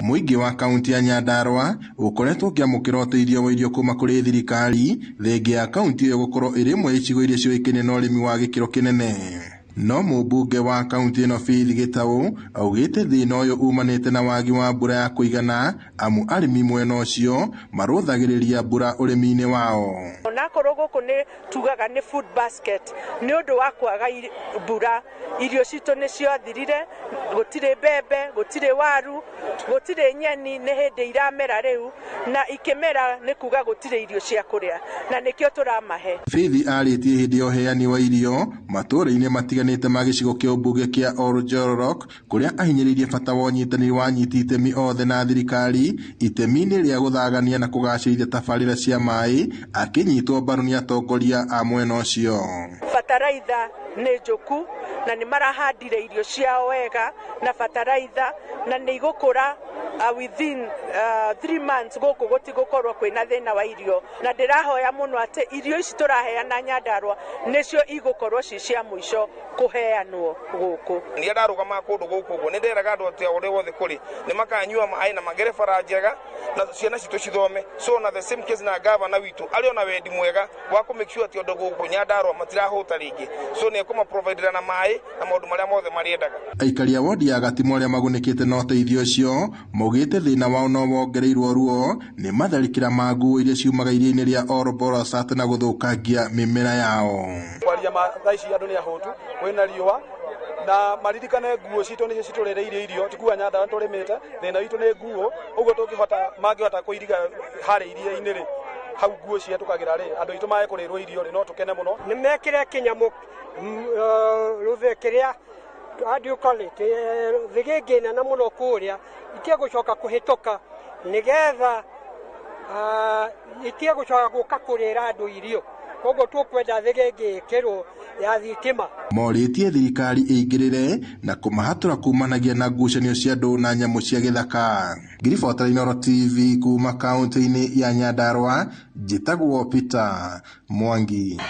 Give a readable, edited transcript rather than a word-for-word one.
Mũingĩ wa kaunti ya Nyandarua ũkoretwo ũkĩamũkĩra ũteithio wa irio kuma kũrĩ thirikari, thengia ya kaunti ĩyo gũkorwo ĩrĩ ĩmwe ya icigo iria ciũĩkaine na ũrĩmi wa gĩkĩro kĩnene. No mũmbunge wa kaunti ĩno Faith Gĩtaũ augĩte thĩna ũyũ umanĩte na wagi wa mbura ya kũigana, amu arĩmi mwena ũcio marũthagĩrĩria mbura ũrĩmi-inĩ wao. Onakorwo gũkũ nĩ tugaga nĩ food basket, nĩ ũndũ wa kwaga mbura, irio citũ nĩ ciathirire, gũtirĩ mbembe, gũtirĩ waru, gũtirĩ nyeni, nĩ hĩndĩ iramera rĩu, na ikĩmera nĩ kuga gũtirĩ irio cia kũrĩa, na nĩkĩo tũramahe. Faith arĩtie hĩndĩ ya ũheani wa irio matũũra-inĩ matiganĩte ma gĩcigo kĩa ũmbunge kĩa Oljororok, kũrĩa ahinyĩrĩirie bata wa ũnyitanĩri wa anyiti itemi othe na thirikari itemi-inĩ rĩa gũthagania na kũgacĩrithia tabarĩra cia maĩ, akĩnyitwo mbaru nĩ atongoria a mwena ũcio. Bataraitha nĩ njũku na nĩ marahandire irio ciao wega na bataraitha, na nĩ igũkũra within 3 months gũkũ gũtigũkorwo kwĩna thĩna wa irio, na ndĩrahoya mũno atĩ irio ici tũraheana Nyandarua nĩcio igũkorwo ci cia mũico kũheanwo gũkũ. Nĩ ndarũgama kũndũ gũkũ ũguo nĩ nderaga andũ atĩ ũrĩa wothe kũrĩ nĩ makanyua maĩ na magere bara njega na ciana citũ cithome. So na the same case na gavana witũ arĩ ona wendi mwega wa kũ make sure atĩ andũ gũkũ Nyandarua matirahũta rĩngĩ, so nĩ ekũma providera na maĩ na maũndũ marĩa mothe marĩendaga. Aikari a wodi ya Gatimu arĩa magunĩkĩte na ũteithio ũcio maugĩte thĩna wao no wongereirwo ruo nĩ matharĩkĩra ma nguo iria ciumaga iria-inĩ rĩa Ol Bolossat na gũthũkangia mĩmera yao. Kwaria ma thaa ici andũ nĩ ahũtu, kwĩna riũa, na maririkane nguo citũ nĩcio citũrĩrĩirie irio, ti kuga Nyandarua nĩtũrĩmĩte, thĩna witũ nĩ nguo, ũguo tũngĩhota mangĩhota kũiriga harĩa iria-inĩ rĩ, hau nguo cihetũkagĩra rĩ, andũ aitũ mage kũrĩrwo irio rĩ, no tũkene mũno. Nĩ mekĩre kĩnyamũ rũthĩ kĩrĩa, how do you call it, thĩgĩngĩ nene mũno kũrĩa, itige gũcoka kũhĩtũka nĩgetha itige gũcoka gũka kũrĩra andũ irio. Koguo tũkwenda thĩgĩngĩ ĩkĩrwo ya thitima. Morĩtie thirikari ĩingĩrĩre na kũmahatũra kumanagia na ngucanio cia andũ na nyamũ cia gĩthaka. Ngiribota Inooro TV kuma kaunti-inĩ ya Nyandarua, njĩtagwo Peter Mwangi.